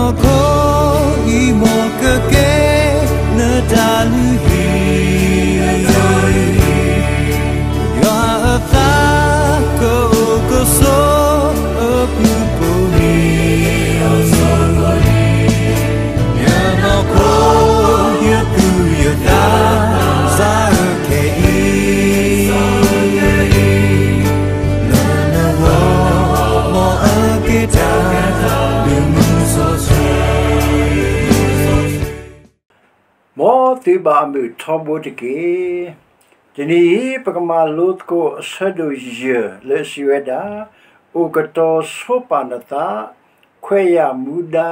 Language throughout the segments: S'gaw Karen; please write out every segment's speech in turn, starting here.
နီၢ်ခိအံၤ မ်ကကဲနတၢ်လုၢ်ဟံၣ်, ယွၤအသးကအိၣ်ကဆိးအပူၤကိးနံၤ, ယနီၢ်ခိ ယသူၣ်ယသး စးအခဲအံၤ လၢနဂီၢ် မ်အက့ၤတၢ်ဒုးမုၢ်စီဆှံ, မ်သုဘၣ်အမုာ်ထီဘိတက့ၢ်. တနံၤအံၤ ပကမၤလိသကိးအဆၢဒိၣ်ယဲၢ်လၢအစံးဝဲဒၣ်, အိၣ်ကတီၤဆိပာ်နသး ခွဲးယာ်မူဒါ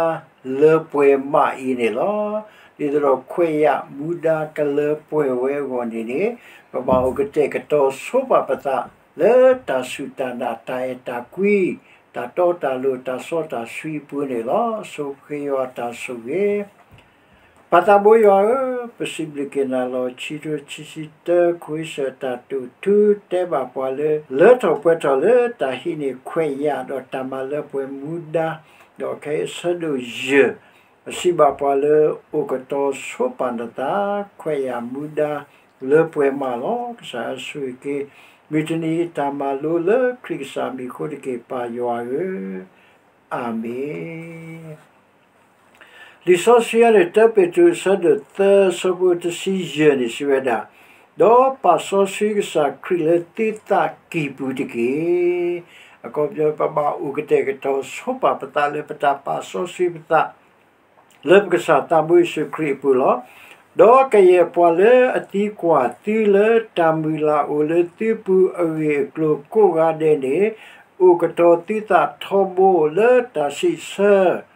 လၢပှဲၤမးအံၤန့ၣ်လီၤ. ဒ်သိးဒီးခွဲးယာ်မူဒါကလၢပှဲၤဝဲအဂီၢ်န့ၣ်န့ၣ်, ပဘၣ်အိၣ်ကတဲာ်ကတီၤဆိပာ်ပသး လၢတၢ်စူၢ်တၢ်နာ် တၢ်အဲၣ်တၢ်ကွံ, တၢ်တီတၢ်လိၤ တၢ်စီတၢ်ဆှံအပူၤန့ၣ်လီၤ. ဆိပဃ့ယွၤအတၢ်ဆိၣ်ဂ့ၤ. ပၢ်သးဘိယွၤဧၢ, ပစံးဘျုးက့ၤနၤလီၤ. ခံထိခံဆံတၢ ခွံစၢၤတၢ်တိာ်ထူ တဲဘၣ်ပှၤလၢ လၢထီၣ်ပှဲၤထီၣ်လၢတၢ်ဟံးန့ၢ်ခွဲးယာ် ဒီးတၢ်မၤလၢပှဲၤမူဒါ, ဒီးခဲအံၤအဆၢဒိၣ်ယဲၢ် ပစံးဘၣ်ပှၤလၢ အိၣ်ကတီၤဆိပာ်နသး ခွဲးယာ်မူဒါလၢပှဲၤမးလီၤ. ကစၢ်ယွၤဆိၣ်ဂ့ၤက့ၤ မုၢ်တနံၤအတၢ်မၤလိလၢခရံာ်ကစၢ်မံၤအဃိတက့ၢ် ပၢ်ယွၤဧၢ, အၤမ့ၣ်. လံာ်စီဆှံအံၤန့ၣ် တၢပ့းတရူး အဆၢဒိၣ်သၢ အဆၢဖိတဆံယဲၢ်န့ၣ် စံးဝဲဒၣ်, ဒီးပာ်စီဆှံကစၢ်ခရံာ်လၢသုသးကံၢ်ပူၤတက့ၢ်. အခီပညီ ပဘၣ်အိၣ်ကတဲာ်ကတီၤဆိပာ်ပသးလၢပတၢ်ပာ်စီဆှံပသး လၢပကစၢ်သးဘိယ့ၣ်ၡူးခရံာ်အပူၤလီၤ. ဒီးကယဲၢ်ပှၤလၢအသံကွၢ်သုလၢတၢ်မုၢ်လၢ်အိၣ်လၢသုပူၤအဂ့ၢ်အကျိၤကိးဂၤဒဲးန့ၣ်, အိၣ်ကတီၤသုသးထီဘိလၢတၢ်စံးဆၢ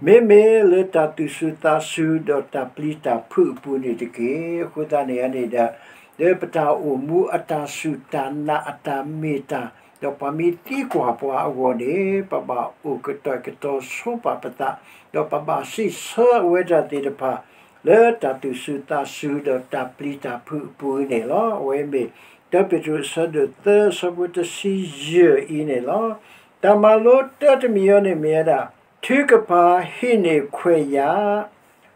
မ့မ့ၢ်လၢတၢ်သူၣ်စူၤသးစူၤဒီးတၢ်ပျံၤတၢ်ဖုးအပူၤန့ၣ်တက့ၢ်. အဃိသတးန့ၣ်န့ၣ်ဒီး, လၢပတၢ်အိၣ်မူအတၢ်စူၢ်တၢ်နာ်အတၢ်မ့ၢ်တၢ်, ဒီးပှၤမ့ၢ်သံကွၢ်ပှၤအဂီၢ်န့ၣ်, ပဘၣ်အိၣ်ကတဲာ်ကတီၤဆိပာ်ပသး, ဒီးပဘၣ်စံးဆၢအဝဲဒၣ်သ့ၣ်တဖၣ် လၢတၢ်သူၣ်စူၤသးစူၤဒီးတၢ်ပျံၤတၢ်ဖုးအပူၤန့ၣ်လီၤ. အဝဲမ့ၢ် တၢပ့းတရူး အဆၢဒိၣ်သၢ အဆၢဖိတဆံယဲၢ်အံၤန့ၣ်လီၤ. တၢ်မၤလိတၢတမံၤအံၤန့ၣ်မ့ၢ်ဝဲဒၣ်, ထုကဖၣ်ဟံးန့ၢ်ခွဲးယာ်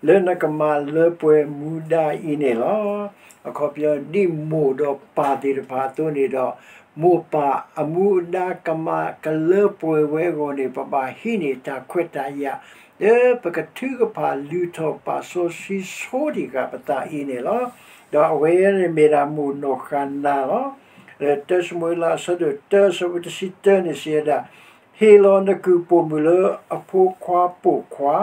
လၢနကမၤလၢပှဲၤမူဒါအံၤန့ၣ်လီၤ. အခီပညီ ဒ်မိၢ်ဒီးပၢ်သ့ၣ်တဖၣ်အသိးန့ၣ်ဒီး, မိၢ်ပၢ်အမူအဒါကမၤကလၢပှဲၤဝဲအဂီၢ်န့ၣ်, ပဘၣ်ဟံးန့ၢ်တၢ်ခွဲးတၢ်ယာ် လၢပကထုကဖၣ်လုၢ်ထီၣ်ပာ်စီဆှံဆိတံၢ်ဃာ်ပသးအံၤန့ၣ်လီၤ. ဒီးအဝဲန့ၣ်မ့ၢ်ဒၣ်မိၢ်နီၢ်ဃၣ်နၤလီၤ. လၢတၢၡမူၤအ့လး အဆၢဒိၣ်တၢ အဆၢဖိတဆံတၢန့ၣ်စံးဝဲဒၣ်, ဟ့ၣ်လီၤနကုၢ်ပိာ်မုၣ်လၢအဖိခွါပိာ်ခွါ,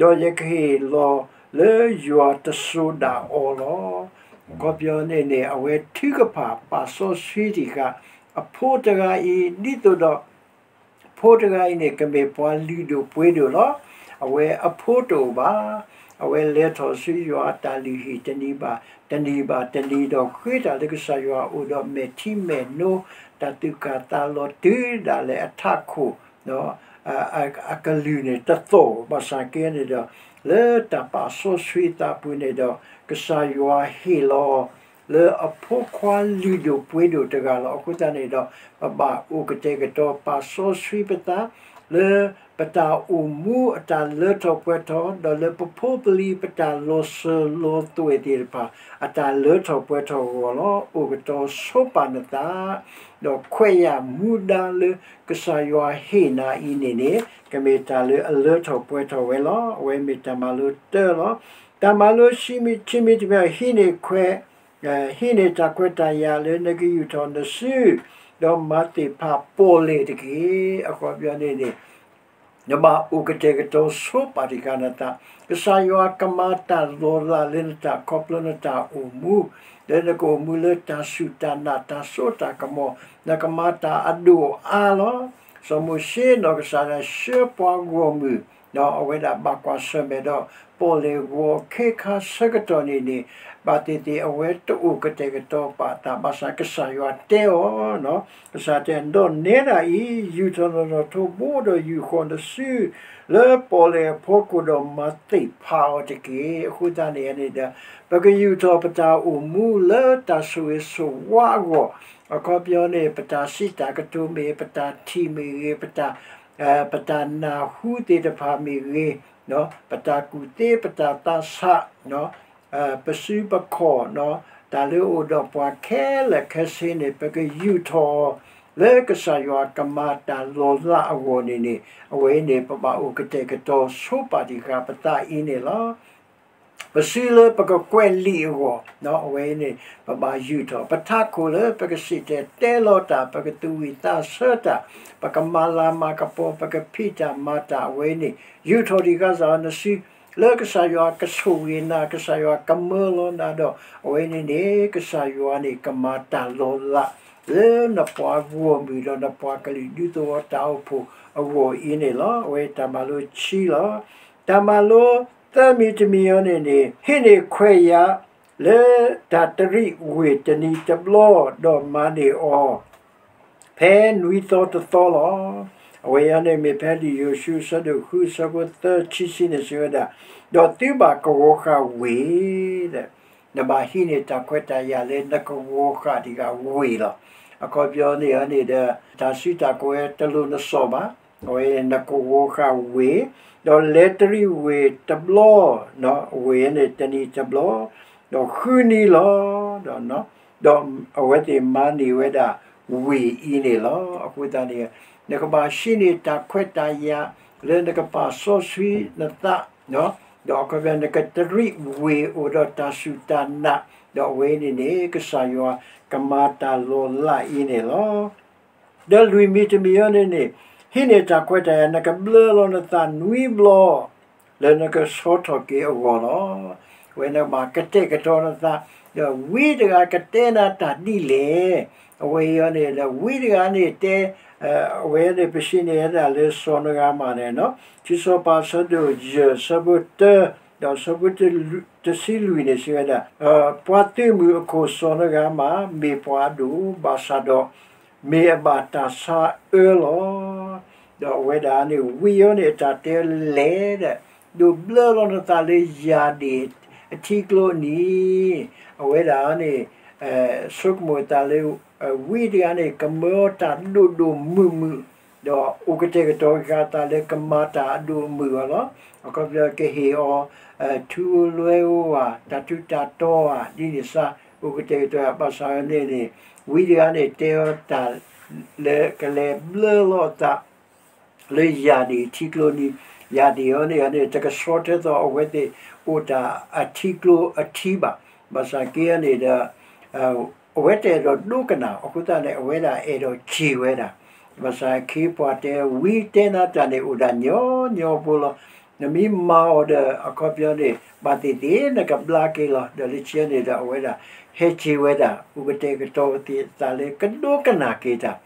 ဒီးယကဟ့ၣ်လီၤလၢယွၤတစိၤဒၣ်အီၤလီၤ. အခီပညီန့ၣ်န့ၣ် အဝဲထုကဖၣ်ပာ်စီဆှံတံၢ်ဃာ် အဖိတဂၤအံၤ ဒ်သိးဒီး ဖိတဂၤအံၤန့ၣ် ကမ့ၢ်ပှၤလုၢ်ဒိၣ်ပှ့ၤဒိၣ်လီၤ. အဝဲအဖိတအိၣ်ဘၣ်. အဝဲလဲၤထီၣ်ဆူယွၤအတၢ်လုၢ်ဟံၣ်တနံၤဘၣ်တနံၤဘၣ်တနံၤ ဒီးဃ့တၢ်လၢကစၢ်ယွၤအအိၣ်ဒီးမဲာ်ထံမဲာ်နိ, တၢ်သူၣ်ကၢ်သးလီၤတုၤဒၣ်လဲာ်အထးခိၣ် အကလုၢ်န့ၣ်တသီၣ်, ဘၣ်ဆၣ်က့န့ၣ်ဒီး လၢတၢ်ပာ်စီဆှံသးပူၤန့ၣ်ဒီး ကစၢ်ယွၤဟ့ၣ်လီၤ လၢအဖိခွါလုၢ်ဒိၣ်ပှ့ၤဒိၣ်တဂၤလီၤ. အဃိသတးန့ၣ်ဒီး ပဘၣ်အိၣ်ကတဲာ်ကတီၤပာ်စီဆှံပသး လၢပတၢ်အိၣ်မူအတၢ်လၢထီၣ်ပှဲၤထီၣ် ဒီးလၢပဖိပလံၤပတၢ်လီၤစၢၤလီၤသွဲၣ်သ့ၣ်တဖၣ် အတၢ်လၢထီၣ်ပှဲၤထီၣ်အဂီၢ်လီၤ. အိၣ်ကတီၤဆိပာ်နသး ဒီးခွဲးယာ်မူဒါလၢကစၢ်ယွၤဟ့ၣ်နၤအံၤန့ၣ်န့ၣ် ကမ့ၢ်တၢ်လၢအလၢထီၣ်ပှဲၤထီၣ်ဝဲလီၤ. အဝဲမ့ၢ်တၢ်မၤလိတၢလီၤ. တၢ်မၤလိခံမံၤတမံၤ ဟံးန့ၢ်ခွဲး ဟံးန့ၢ်တၢ်ခွဲးတၢ်ယာ်လၢနကယူာ်ထီၣ်နစု ဒီးမၤသ့ၣ်ဖးပီၣ်လဲၣ်တက့ၢ်. အခီပညီန့ၣ်န့ၣ် နဘၣ်အိၣ်ကတဲာ်ကတီၤဆိပာ်တံၢ်ဃာ်နသး, ကစၢ်ယွၤကမၤတၢ်လီၤလးလၢနတၢ်ခီဖျိနတၢ်အိၣ်မူ, လၢနကအိၣ်မူလၢတၢ်စူၢ်တၢ်နာ်တၢ်စိတၢ်ကမီၤ, နကမၤတၢ်အဒိၣ်အါလီၤ. စီၤမိၤၡ့နီၢ်ကစၢ်ဒၣ်ဆှၢပှၤဂီၢ်မုၢ် ဒီးအဝဲဒၣ်ဘၣ်ကွၢ်ဆၢၣ်မဲာ်ဒီး ပီၣ်လဲၣ်ဂီၤအခ့အခါဆၢကတီၢ်န့ၣ်န့ၣ်, ဘၣ်သ့ၣ်သ့ၣ်အဝဲတအိၣ်ကတဲာ်ကတီၤပာ်သး ဘၣ်ဆၣ်ကစၢ်ယွၤတဲအီၤ, ကစၢ်တဲ ဒီးနဲဒၣ်အံၤ ယူာ်ထီၣ်နနီၣ်ထိးဘိဒီးယူာ်ဃီၤနစု လၢပီၣ်လဲၣ်အဖီခိၣ်ဒီးမၤသ့ၣ်ဖးအီၤတက့ၢ်. အဃိသတးန့ၣ်န့ၣ်ဒီး ပကယူာ်ထီၣ်ပတၢ်အိၣ်မူလၢတၢ်ဆိၣ်ဂ့ၤဆိၣ်ဝါအဂီၢ်, အခီပညီန့ၣ် ပတၢ်စံးတၢ်ကတိၤမ့ၢ်ဂ့ၤ, ပတၢ်ထံၣ်မ့ၢ်ဂ့ၤ, ပတၢ် ပတၢ်နၢ်ဟူသ့ၣ်တဖၣ်မ့ၢ်ဂ့ၤ, ပတၢ်ကူၣ်သ့ ပတၢ်သးဆး, ပစုပခီၣ်, တၢ်လၢအိၣ်ဒီးပှၤခဲလၢာ်ခဲဆ့န့ၣ် ပကယူာ်ထီၣ်အီၤ လၢကစၢ်ယွၤကမၤတၢ်လီၤလးအဂီၢ်န့ၣ်န့ၣ် အဝဲအံၤန့ၣ် ပဘၣ်အိၣ်ကတဲာ်ကတီၤဆိပာ်တံၢ်ဃာ်ပသးအံၤန့ၣ်လီၤ. ပစုလၢပကကွဲးလံာ်အဂီၢ်, အဝဲအံၤန့ၣ် ပဘၣ်ယူာ်ထီၣ်, ပထးခိၣ်လၢပကစံၣ်တဲၤတဲလီၤတၢ်, ပကသူၣ်ဝံၣ်သးဆၢတၢ်, ပကမၤလၤမၤကပီၤ, ပကဖံးတၢ်မၤတၢ်, အဝဲအံၤန့ၣ် ယူာ်ထီၣ်တံၢ်ဃာ်စ့ၢ်နစု လၢကစၢ်ယွၤကဆိၣ်ဂ့ၤနၤ, ကစၢ်ယွၤကမၢလီၤနၤဒီး အဝဲန့ၣ်န့ၣ် ကစၢ်ယွၤန့ၣ် ကမၤတၢ်လီၤလး လၢနပှၤဂီၢ်မုၢ်ဒီးနပှၤကလုာ်ဒူသဝီတၢ်အိၣ်ဖှိၣ်အဂီၢ်အံၤန့ၣ်လီၤ. အဝဲတၢ်မၤလိခံလီၤ. တၢ်မၤလိသၢမံၤတမံၤအံၤန့ၣ်န့ၣ် ဟံးန့ၢ်ခွဲးယာ် လၢတၢ်တရံးဝ့ၢ်တနံၤတဘျီ ဒီးမၤန့ၢ်အီၤ ဖဲနွံသီတသီလီၤ. အဝဲအံၤန့ၣ်မ့ၢ်ဖဲလံာ်ယိၤၡူအဆၢဒိၣ်ဃုအဆၢဖိသၢဆံဆံန့ၣ်စံးဝဲဒၣ်, ဒီးသုဘၣ်ကဝီၤဃာ်ဝ့ၢ် နဘၣ်ဟံးန့ၢ်တၢ်ခွဲးတၢ်ယာ်လၢနကဝီၤဃာ်တံၢ်ဃာ်ဝ့ၢ်လီၤ. အခီပညီန့ၣ်န့ၣ်ဒီး တၢ်စုတၢ်ကဝဲၤတလိၣ်နစီၣ်ဘၣ်, အဝဲနကဝီၤဃာ်ဝ့ၢ်, ဒီးလဲၤတရံးဝ့ၢ်တဘျီ ဝ့ၢ်န့ၣ်တနံၤတဘျီ, ဒီးဃုနံၤလီၤ. ဒီးအဝဲသ့ၣ်မၤန့ၢ်ဝဲဒၣ်ဝ့ၢ်အံၤန့ၣ်လီၤ. အဃိသတးန့ၣ် နကဘၣ်ဟံးန့ၢ်တၢ်ခွဲးတၢ်ယာ် လၢနကပာ်စီဆှံနသး ဒီးအခီပညီနကတရံးဝ့ၢ်အိၣ်ဒီးတၢ်စူၢ်တၢ်နာ်, ဒီးအဝဲန့ၣ်န့ၣ် ကစၢ်ယွၤကမၤတၢ်လီၤလးအံၤန့ၣ်လီၤ. ဒီးလွံၢ်မံၤတမံၤအံၤန့ၣ်န့ၣ် ဟံးန့ၢ်တၢ်ခွဲးတၢ်ယာ် နကဘျၢလီၤနသးနွံဘျီ လၢနကဆီထီၣ်က့ၤအဂီၢ်လီၤ. အဝဲနကဘၣ်ကတဲာ်ကတီၤနသး, ဒီးဝံတဂၤကတဲနၤတၢ်ဒ်လဲၣ်, အဝဲအံၤန့ၣ်ဒီး ဝံတဂၤန့ၣ်တဲ အဝဲန့ၣ် ပစံးန့ၢ်ဝဲဒၣ်လၢစီၤနဂၤမးန့ၣ်, ထံစီၤပၤအဆၢဒိၣ်ယဲၢ် အဆၢဖိတၢ ဒီးအဆၢဖိတဆံလွံၢ်န့ၣ် စံးဝဲဒၣ်, ပှၤသုးမုၢ်အခိၣ်စီၤနဂၤမး မ့ၢ်ပှၤအဒိၣ်, ဘၣ်ဆၣ်ဒီး မ့ၢ်အဘၣ်တၢ်ဆါအၢလီၤ. ဒီးအဝဲဒၣ်န့ၣ် ဝံအံၤန့ၣ် အတၢ်တဲလဲၣ်ဒီး ဒိးဘျၢလီၤနသးလၢယၢ်ဒ့ၣ်အထံကျိအနံၤ, အဝဲဒၣ်န့ၣ် ဆိကမိၣ်အသးလၢ ဝံတဂၤန့ၣ် ကမၢအီၤတၢ်ဒိၣ်ဒိၣ်မုၢ်မုၢ်, ဒီးအိၣ်ကတဲာ်ကတီၤဃာ်အသးလၢကမၤတၢ်အဒိၣ်အမုၢ်အီၤလီၤ. အခီပညီကဟ့ၣ်အီၤ ထူဧိၤလွဲဧိၤဧါ, တၢ်ထူးတၢ်တီၤဧါ, ဒ်န့ၣ်စ့ၢ် အိၣ်ကတဲာ်ကတီၤဧါ. ဘၣ်ဆၣ်န့ၣ်န့ၣ် ဝံတဂၤန့ၣ် တဲအီၤတၢ်လၢကလဲၤဘျၢလီၤအသး လၢယၢ်ဒ့ၣ်အထံကျိနံၤ, ယၢ်ဒ့ၣ်အံၤန့ၣ်န့ၣ် တကဆှီထၢထီၣ်အဝဲသ့ၣ်အိၣ်တၢ်အထံကျိအထံဘၣ်. ဘၣ်ဆၣ်က့န့ၣ်ဒီး အဝဲတအဲၣ်ဒိးဒိကနၣ်, အဃိသတးန့ၣ် အဝဲဒၣ်အဲၣ်ဒိးစံၢ်ဝဲဒၣ်. ဘၣ်ဆၣ်ခ့ပှၤတဲ ဝံတဲနၤတၢ်န့ၣ် အိၣ်ဒၣ်ညီညီဖိလီၤ. နမ့ၢ်မၤအီၤဒီး အခီပညီန့ၣ် ဘၣ်သ့ၣ်သ့ၣ်နကဘျါက့ၤလီၤ. ဒီးလၢခံန့ၣ်ဒီး အဝဲဒၣ်ဟဲစံၢ်ဝဲဒၣ် အိၣ်ကတဲာ်ကတီၤသးလၢကဒိကနၣ်က့ၤတၢ်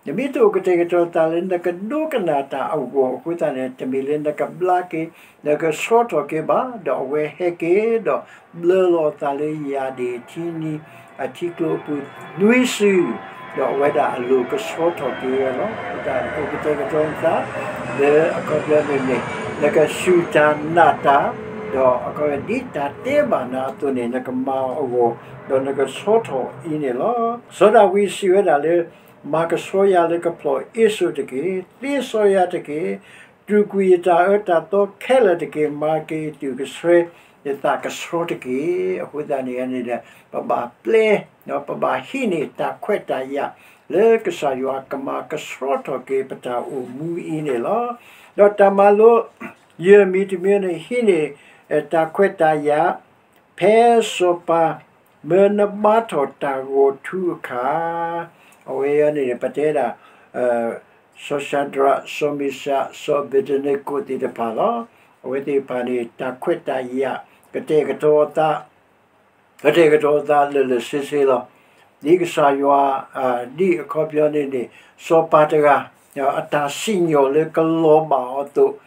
နမ့ၢ်တအိၣ်ကတဲာ်ကတီၤသးလၢနကဒိကနၣ်တၢ်အဂီၢ်အဃိသတးန့ၣ် တမ့ၢ်လၢနကဘျါက့ၤ နကဆှီထီၣ်က့ၤဘၣ်, ဒီးအဝဲဟဲက့ၤဒီးဘျၢလီၤအသးလၢယၢ်ဒ့ၣ်အထံနံၤ အထံကျိအပူၤနွံစု, ဒီးအဝဲဒၣ်အလိၤကဆှီထီၣ်က့ၤဝဲလီၤ. အဃိသတးန့ၣ်အိၣ်ကတဲာ်ကတီၤနသး လၢအခီပညီန့ၣ်န့ၣ် နကစူၢ်တၢ်နာ်တၢ်, ဒီးအခီပညီဒ်တၢ်တဲဘၣ်နၤအသိးန့ၣ် နကမၤအီၤအဂီၢ်, ဒီးနကဆှီထီၣ်အံၤန့ၣ်လီၤ. စီၤဒၤဝံးစံးဝဲဒၣ်လၢ မၤကဆှီယၤလၢကဖျီၣ်အ့စိာ်တက့ၢ်, သ့စီယၤတက့ၢ်, တူၢ်ကွံာ်ယတၢ်အၢတၢ်သီခဲလၢာ်တက့ၢ်, မၤက့ၤယသူၣ်ကဆှီယသးကဆှီတက့ၢ်. အဃိသတးန့ၣ်န့ၣ်ဒီး ပဘၣ်ပျဲ ပဘၣ်ဟံးန့ၢ်တၢ်ခွဲးတၢ်ယာ် လၢကစၢ်ယွၤကမၤကဆှီထီၣ်က့ၤပတၢ်အိၣ်မူအံၤန့ၣ်လီၤ. ဒီးတၢ်မၤလိ ယဲၢ်မံၤတမံၤန့ၣ် ဟံးန့ၢ်တၢ်ခွဲးတၢ်ယာ် ဖဲစီၤပၤ မၢနဘါထီၣ်တၢ်ဂီၤထူအခါ, အဝဲအံၤန့ၣ် ပတဲဒၣ် စီၤၡၤဒြး, စီၤမ့ၡး, စီၤအဘ့းနကိၤသ့ၣ်တဖၣ်လီၤ. အဝဲသ့ၣ်တဖၣ်န့ၣ် တၢ်ခွဲးတၢ်ယာ် ကတဲာ်ကတီၤအသး ကတဲာ်ကတီၤအသးလၢာ်လၢာ်ဆ့ဆ့လီၤ. ဒ်ကစၢ်ယွၤ ဒ်အခီပညီန့ၣ်န့ၣ် စီၤပၤတဂၤ အတၢ်စံၣ်ညီၣ်လၢကလီၤဘၣ်အီၤအသိး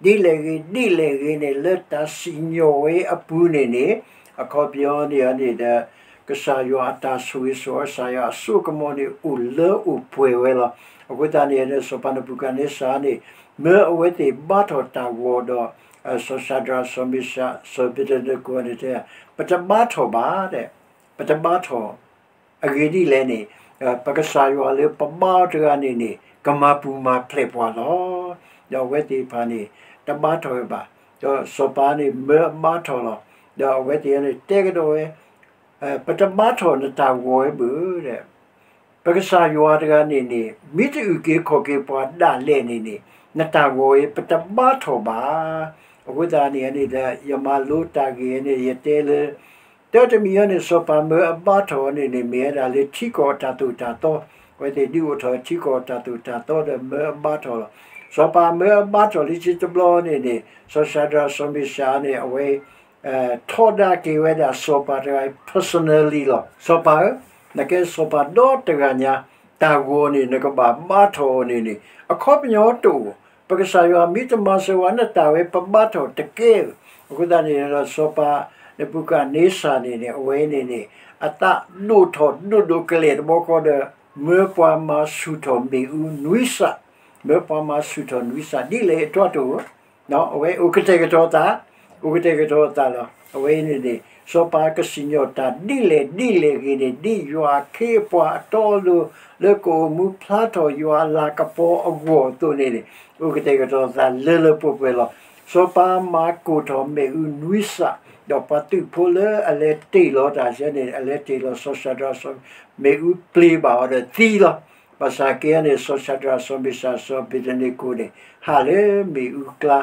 ဒ်လဲၣ်ဂ့ၤဒ်လဲၣ်ဂ့ၤန့ၣ် လၢတၢ်စံၣ်ညီၣ်ဝဲအပူၤန့ၣ်န့ၣ် အခီပညီန့ၣ်န့ၣ်ဒီး ကစၢ်ယွၤအတၢ်ဆိၣ်ဂ့ၤဆိၣ်ဝါ ကစၢ်ယွၤအစိကမီၤန့ၣ် အိၣ်လၢအိၣ်ပှဲၤဝဲလီၤ. အဃိသတးန့ၣ်ဒီး စီၤပၤနဘူၤခၣ်နံစၢ်န့ၣ် မၢအဝဲသ့ၣ်ဘါထီၣ်တၢ်ဂီၤဒီး စီၤၡၤဒြး, စီၤမ့ၡး, စီၤအဘ့းနကိၤန့ၣ်တဲ ပတဘါထီၣ်ဘၣ် ပတဘါထီၣ် အဂ့ၢ်ဒ်လဲၣ်န့ၣ် ပကစၢ်ယွၤလၢပဘါအီၤတဂၤန့ၣ်န့ၣ် ကမၤပူၤမၤဖျဲးပှၤလီၤ. ဒီးအဝဲသ့ၣ်တဖၣ်န့ၣ် တဘါထီၣ်ဝဲဘၣ်. ဒီးစီၤပၤန့ၣ်မၢအဘါထီၣ်လီၤ. ဒီးအဝဲသ့ၣ်န့ၣ်တဲကဒီးဝဲ, ပတဘါထီၣ်နတၢ်ဂီၤဝဲဘၣ်ဒီး ပကစၢ်ယွၤတဂၤန့ၣ်န့ၣ် မ့ၢ်တအုၣ်က့ၤခီၣ်က့ၤပှၤဒၣ်လဲာ်န့ၣ်န့ၣ် နတၢ်ဂီၤဝဲ ပတဘါထီၣ်ဘၣ်. အဃိသတးန့ၣ်န့ၣ်ဒီး ယမၤလိတၢ်ဂ့ၢ်န့ၣ် ယတဲလၢ တၢ်တမံၤအံၤန့ၣ် စီၤပၤမၢအဘါထီၣ်န့ၣ်န့ၣ် မ့ၢ်ဝဲဒၣ်လၢထံကီၢ်အတၢ်သိၣ်တၢ်သီ, အဝဲသ့ၣ်ဒုးအိၣ်ထီၣ်ထံကီၢ်အတၢ်သိၣ်တၢ်သီဒီးမၢအဘါထီၣ်လီၤ. စီၤပၤမၢအဘါထီၣ်လံတဘျီန့ၣ်န့ၣ် စီၤၡၤဒြးစီၤမ့ၡးန့ၣ် အဝဲ ထီဒါက့ၤဝဲဒၣ်စီၤပၤတဂၤအံၤ personally လီၤ. စီၤပၤဧၢ, နကဲစီၤပၤဒီတဂၤညါ, တၢ်ဂီၤန့ၣ် နကဘၣ်ဘါထီၣ်အီၤန့ၣ်န့ၣ် အခီပညီတအိၣ်, ပကစၢ်ယွၤမ့ၢ်တမၤစၢၤဝဲ နတၢ်ဝဲ ပဘါထီၣ်တကဲဧၢ. အဃိသတးန့ၣ်ဒီး စီၤပၤနဘူၤခၣ်န့စၢ်န့ၣ်န့ၣ် အဝဲန့ၣ်န့ၣ် အသးဒိၣ်ထီၣ်ဒိၣ်ဒိၣ်ကလဲာ်တဘျီဃီဒီး မၢပှၤမၤဆူၣ်ထီၣ်မ့ၣ်အူနွံစး, မၢပှၤမၤဆူၣ်ထီၣ်နွံစး ဒ်လဲၣ်အတီတအိၣ် အဝဲအိၣ်ကတဲာ်ကတီၤသး, အိၣ်ကတဲာ်ကတီၤသးလီၤ. အဝဲန့ၣ်န့ၣ် စီၤပၤကစံၣ်ညီၣ်တၢ်ဒ်လဲၣ်ဒ်လဲၣ်ဂ့ၤန့ၣ် ဒ်ယွၤအခ့အပှၤအတီအလိၤ လၢကအိၣ်မူဖျါထီၣ်ယွၤအလၤကပီၤအဂီၢ်အသိးန့ၣ်န့ၣ် အိၣ်ကတဲာ်ကတီၤသးလၢလၢပှဲၤပှဲၤလီၤ. စီၤပၤမၤကိၢ်ထီၣ်မ့ၣ်အူနွံစး, ဒီးပှၤသုးဖိလၢအလဲၤတ့ၢ်လီၤတၢ်ဆၢန့ၣ် အလဲၤတ့ၢ်လီၤစီၤၡၤဒြးစီၤ မ့ၣ်အူပျ့ၤဘၣ်အီၤဒီးသံလီၤ. ဘၣ်ဆၣ်က့န့ၣ် စီၤၡၤဒြးစီၤမ့ၡးစီၤအဘ့းနကိၤန့ၣ် ဟးလၢမ့ၣ်အူကျါ,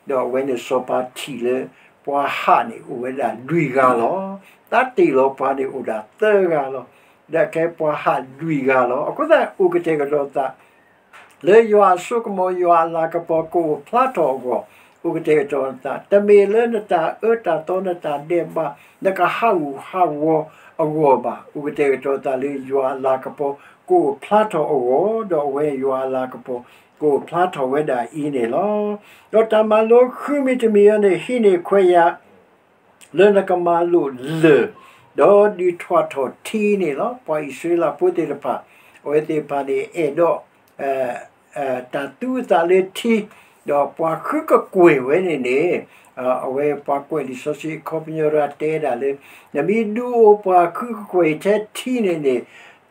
ဒီးအဝဲန့ၣ်စီၤပၤထံၣ်လၢ ပှၤဟးန့ၣ်အိၣ်ဝဲဒၣ်လွံၢ်ဂၤလီၤ. တၢ်တ့ၢ်လီၤပှၤန့ၣ်အိၣ်ဒၣ်သၢဂၤလီၤ. ဒီးခဲပှၤဟးလွံၢ်ဂၤလီၤ. အဃိသတးအိၣ်ကတဲာ်ကတီၤသး လၢယွၤအစိကမီၤ ယွၤအလၤကပီၤကအိၣ်ဖျါထီၣ်အဂီၢ်, အိၣ်ကတဲာ်ကတီၤသး တမ့ၢ်လၢနတၢ်အၢတၢ်သီ နတၢ်ဒဲးဘး နကဟးဂူာ်ဟးဂီၤအဂီၢ်ဘၣ်. အိၣ်ကတဲာ်ကတီၤသးလၢယွၤအလၤကပီၤ ကအိၣ်ဖျါထီၣ်အဂီၢ်, ဒီးအဝဲယွၤအလၤကပီၤ ကအိၣ်ဖျါထီၣ်ဝဲဒၣ်အံၤန့ၣ်လီၤ. ဒီးတၢ်မၤလိဃုမံၤတမံၤအံၤန့ၣ် ဟံးန့ၢ်ခွဲးယာ် လၢနကမၤလိာ်လၢၢ် ဒီးဒုးထွးထီၣ်ထံန့ၣ်လီၤ. ပှၤအံၣ်စရ့လးဖိသ့ၣ်တဖၣ် အဝဲသ့ၣ်တဖၣ်န့ၣ် အဲၣ်ဒိး တၢ်သူအသးလၢထံ, ဒီးပှၤဃုကကွဲၢ်ဝဲန့ၣ်န့ၣ် အဝဲပှၤကွဲးလံာ်စီဆှံအခီပညီတဂၤတဲဒၣ်လၢ နမ့ၢ်ဒုးအိၣ်ပှၤဃုကကွဲၢ်ထဲထံန့ၣ်န့ၣ်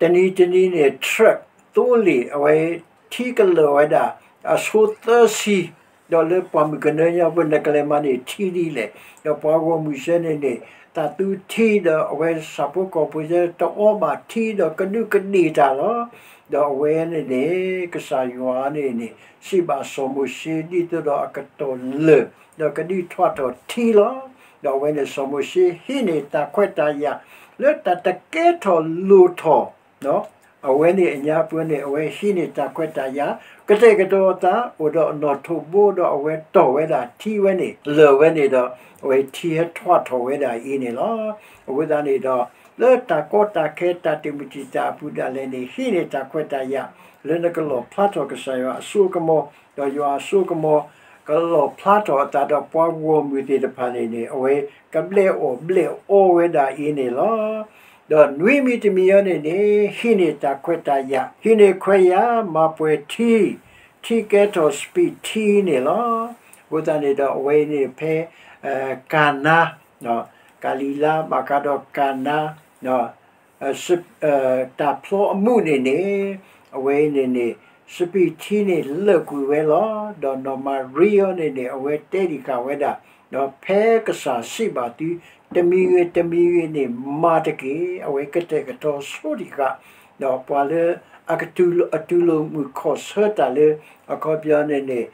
တနံၤတနံၤန့ၣ် truck သိလ့ၣ် အဝဲထံကလၢာ်ဝဲဒၣ် အဆိသၢဆံ ဒီးလၢပှၢ်မုၢ်ကနၢညါပူၤ နကလဲၤမၤန့ၢ်ထံဒ်လဲၣ်. ဒီးပှၤဂီၢ်မုၢ်စ့ၢ်န့ၣ်န့ၣ် သးသူထံဒီးအဝဲဆၣ်ဖိကီၢ်ဖိစ့ၢ် တအီဘၣ်ထံဒီးကဒူးကဒ့ၣ်တၢ်လီၤ. ဒီးအဝဲန့ၣ်န့ၣ် ကစၢ်ယွၤန့ၣ်န့ၣ် စံးဘၣ်စီၤမိၤၡ့ ဒ်သိးဒီးအကတီၢ်လၢာ် ဒီးကဒုးထွးထီၣ်ထံလီၤ. ဒီးအဝဲန့ၣ်စီၤမိၤၡ့ဟံးန့ၢ်တၢ်ခွဲးတၢ်ယာ် လၢတၢ်တကဲထီၣ်လိၣ်ထီၣ် အဝဲန့ၣ်အညါပှဲၤန့ၣ် အဝဲဟံးန့ၢ်တၢ်ခွဲးတၢ်ယာ် ကတဲာ်ကတီၤအသး အိၣ်ဒီးအနီၣ်ထိးဘိဒီးအဝဲတီၢ်ဝဲဒၣ်ထံဝဲန့ၣ် လၢာ်ဝဲန့ၣ်ဒီး အဝဲထံဟဲထွးထီၣ်ဝဲဒၣ်အံၤန့ၣ်လီၤ. အဃိသတးန့ၣ်ဒီး လၢတၢ်ကီတၢ်ခဲတၢ်တမုာ်တံာ်တာ်အပူၤဒၣ်လဲာ်န့ၣ် ဟံးန့ၢ်တၢ်ခွဲးတၢ်ယာ် လၢနကလီၣ်ဖျါထီၣ်ကစၢ်ယွၤအစိအကမီၤ ဒီးယွၤအစိအကမီၤ ကလီၣ်ဖျါထီၣ်အသးဒီးပှၤဂီၢ်မုၢ်သ့ၣ်တဖၣ်န့ၣ်န့ၣ် အဝဲကဘျဲးအီၣ်ဘျဲးအီဝဲဒၣ်အံၤန့ၣ်လီၤ. ဒီးနွံမံၤတမံၤအံၤန့ၣ်န့ၣ် ဟံးန့ၢ်တၢ်ခွဲးတၢ်ယာ် ဟံးန့ၢ်ခွဲးယာ် မၤပှဲၤထံ ထံကဲထီၣ်စပံးထံန့ၣ်လီၤ. အဃိသတးန့ၣ်ဒီးအဝဲန့ၣ်ဖဲ ကၤနါ ကၤလံၤလါ ဘၣ်ဃးဒီးကၤနါ တၢ်ဖျီအမူးန့ၣ်န့ၣ် အဝဲန့ၣ်န့ၣ် စပံးထံန့ၣ်လၢာ်ကွံာ်ဝဲလီၤ. ဒီးနီၢ်မၤရံအံၤန့ၣ်န့ၣ် အဝဲတဲဒံးဃာ်ဝဲဒၣ် ဒီးဖဲကစၢ်စံးဘၣ်သု တမံၤဂ့ၤတမံၤဂ့ၤန့ၣ် မၤတက့ၢ်. အဝဲကတဲာ်ကတီၤဆိဒံးဃာ် ဒီးပှၤလၢအကတူၢ်လိာ်မုာ်ခီၣ်ဆၢတၢ်လၢ အခီပညီန့ၣ်န့ၣ်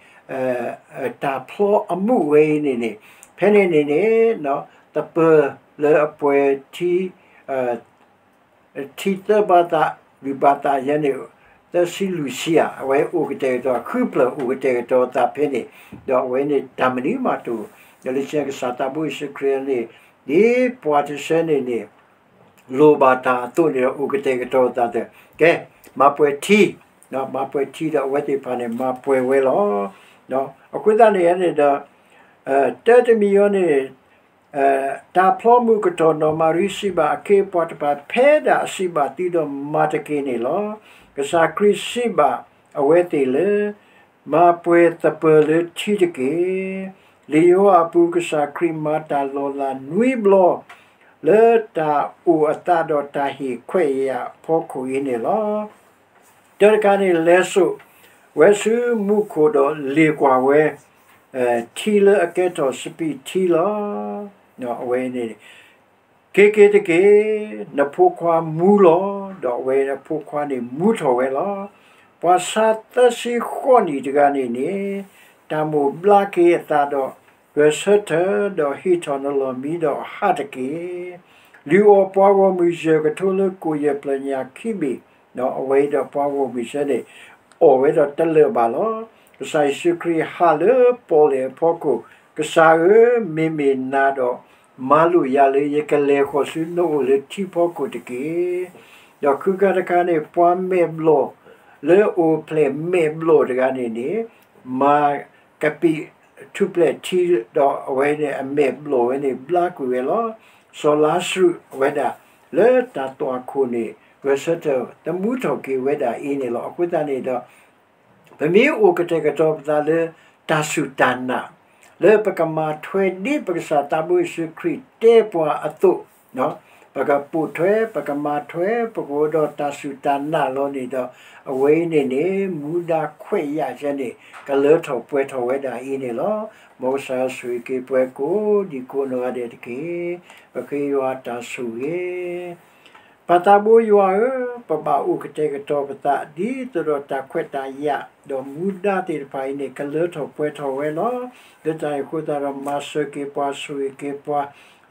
တၢ်ဖျီအမူးဝဲအံၤန့ၣ်န့ၣ် ဖဲန့ၣ်န့ၣ်န့ၣ် သပၢၤလၢအပှဲၤထံ ထံသၢဘၣ်သး လွံၢ်ဘၣ်သးယဲန့ၣ် သၢဆံလွံၢ်ဆံဧါ အဝဲအိၣ်ကတဲာ်ကတီၤ ဃုဖျၢၣ်အိၣ်ကတဲာ်ကတီၤအသးဖဲန့ၣ် ဒီးအဝဲန့ၣ်တၢ်မနုၤမးတအိၣ် ဒီးလၢကစၢ်သးဘိယ့ၣ်ၡူးခရံာ်န့ၣ် ဒ်ပှၤတဆၢန့ၣ်န့ၣ် လိၣ်ဘၣ်တၢ်အသိးန့ၣ်ဒီး အိၣ်ကတဲာ်ကတီၤအသးဒီး ကဲ မၤပှဲၤထံ မၤပှဲၤထံဒီးအဝဲသ့ၣ်တဖၣ်န့ၣ် မၤပှဲၤဝဲလီၤ. အဃိသတးန့ၣ်န့ၣ်ဒီး တၢ်တမံၤအံၤန့ၣ် တၢ်ဖျီမုၢ်ကတီၢ်နီၢ်မၤရံစံးဘၣ်အခ့အပှၤတဖၣ် ဖဲဒၣ်အစံးဘၣ်သုဒီးမၤတက့ၢ်န့ၣ်လီၤ. ကစၢ်ခရံာ်စံးဘၣ်အဝဲသ့ၣ်လၢ မၤပှဲၤသပၢၤလၢထံတက့ၢ်. လံာ်ယိၤဟၣ်အပူၤ ကစၢ်ခရံာ်မၤတၢ်လီၤလးနွံဘျီ လၢတၢ်အိၣ်အသးဒီးတၢ်ဟ့ၣ်ခွဲးယာ်အဖီခိၣ်အံၤန့ၣ်လီၤ. တၢတခါန့ၣ် လဲၤစိာ် ဝဲဆူမူခိၣ်ဒီးလ့ၣ်ကွၢ်ဝဲ ထံလၢအကဲထီၣ်စပံးထံလီၤ. အဝဲန့ၣ် က့ၤက့ၤတက့ၢ်, နဖိခွါမူလီၤ. ဒီးအဝဲအဖိခွါန့ၣ်မူထီၣ်ဝဲလီၤ. ပှၤဆါသၢဆံဃိးနံၣ်တဂၤန့ၣ်န့ၣ် တၢ်မိၣ်ဘျါက့ၤအသးဒီး ဂဲၤဆၢထၢၣ်ဒီးဟ့ၣ်ထီၣ်နလီၢ်မံဒီးဟးတက့ၢ်. လုၢ်အီၣ်ပှၤဂီၢ်မုၢ်ယဲၢ်ကထိလၢကိၣ်ယဲၢ်ပျၢၣ်ညၣ်ခံဘ့ၣ်, ဒီးအဝဲအံၤဒီးပှၤဂီၢ်မုၢ်ဆၢန့ၣ် အီၣ်ဝဲဒီးတလၢာ်ဘၣ်လီၤ. ကစၢ်ယ့ၣ်ၡူးခရံာ်ဟးလၢပီၣ်လဲၣ်အဖီခိၣ်, ကစၢ်ဧၢ, မ့မ့ၢ်နၤဒီး မၤလိာ်ယၤလၢယကလဲၤဃီၤဆူနအိၣ်လၢထံဖီခိၣ်တက့ၢ်. ဒီးခုကါတခါန့ၣ် ပှၤမဲာ်ဘျီၣ်လၢအိၣ်ဖျဲၣ်မဲာ်ဘျီၣ်တဂၤန့ၣ်န့ၣ် မၤကပံာ်ထူၣ်ဖျဲၣ်ထံ, ဒီးအဝဲန့ၣ်အမဲာ်ဘျီၣ်ဝဲန့ၣ်ဘျါကွံာ်ဝဲလီၤ. စီၤလါစရူးအဝဲဒၣ် လၢတၢ်သွၣ်ခိၣ်န့ၣ် ဂဲၤဆၢထၢၣ်သမူထီၣ်က့ၤဝဲဒၣ်အံၤန့ၣ်လီၤ. အဃိသတးန့ၣ်ဒီး ပမ့ၢ်အိၣ်ကတဲာ်ကတီၤပသးလၢတၢ်စူၢ်တၢ်နာ်, လၢပကမၤထွဲဒ်ပကစၢ်သးဘိယ့ၣ်ၡူးခရံာ်တဲပှၤအသိး, ပကပိာ်ထွဲ ပကမၤထွဲ ပကအိၣ်ဒီးတၢ်စူၢ်တၢ်နာ်လီၤန့ၣ်ဒီး အဝဲအံၤန့ၣ်န့ၣ် မူဒါခွဲးယာ်ကဲန့ၣ် ကလၢထီၣ်ပှဲၤထီၣ်ဝဲဒၣ်အံၤန့ၣ်လီၤ. မ်ကစၢ်ယွၤဆိၣ်ဂ့ၤက့ၤပှၤကိးဒံကိးနီၢ်ဂၤဒဲးတက့ၢ်. ပဃ့ယွၤတၢ်ဆိၣ်ဂ့ၤ ပၢ်သးဘိယွၤဧၢ, ပဘၣ်အိၣ်ကတဲာ်ကတီၤပသး ဒ်သိးဒီးတၢ်ခွဲးတၢ်ယာ် ဒီးမူဒါသ့ၣ်တဖၣ်အံၤန့ၣ် ကလၢထီၣ်ပှဲၤထီၣ်ဝဲလီၤ. လၢတၢ်န့ၣ်အဃိသတးဒီး မၤစၢၤက့ၤပှၤ ဆိၣ်ဂ့ၤက့ၤပှၤ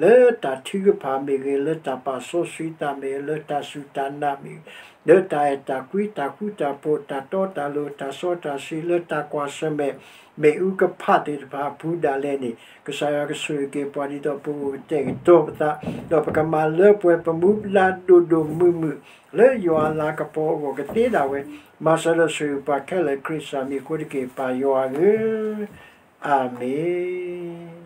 လၢတၢ်ထုကဖၣ်မ့ၢ်ဂ့ၤ, လၢတၢ်ပာ်စီဆှံသးမ့ၢ်ဂ့ၤ, လၢတၢ်စူၢ်တၢ်နာ်မ့ၢ်ဂ့ၤ, လၢတၢ်အဲၣ်တၢ်ကွံ တၢ်ဃူတၢ်ဖိး တၢ်တီတၢ်လိၤ တၢ်စီတၢ်ဆှံ လၢတၢ်ကွၢ်ဆၢၣ်မဲာ် မ့ၣ်အူကဖးသ့ၣ်တဖၣ်အပူၤဒၣ်လဲာ်န့ၣ် ကစၢ်ယွၤကဆိၣ်ဂ့ၤက့ၤပှၤ ဒ်သိးပအိၣ်ကတဲာ်ကတီၤပသး, ဒီးပကမၤလၢပှဲၤပမူဒါဒိၣ်ဒိၣ်မုၢ်မုၢ် လၢယွၤအလၤကပီၤအဂီၢ်ကသ့ဒၣ်ဝဲ, မၤစၢၤဒီးဆိၣ်ဂ့ၤပှၤခဲလၢာ် ခရံာ်စၢ်မံၤအဃိတက့ၢ် ပၢ်ယွၤဧၢ, အၤမ့ၣ်.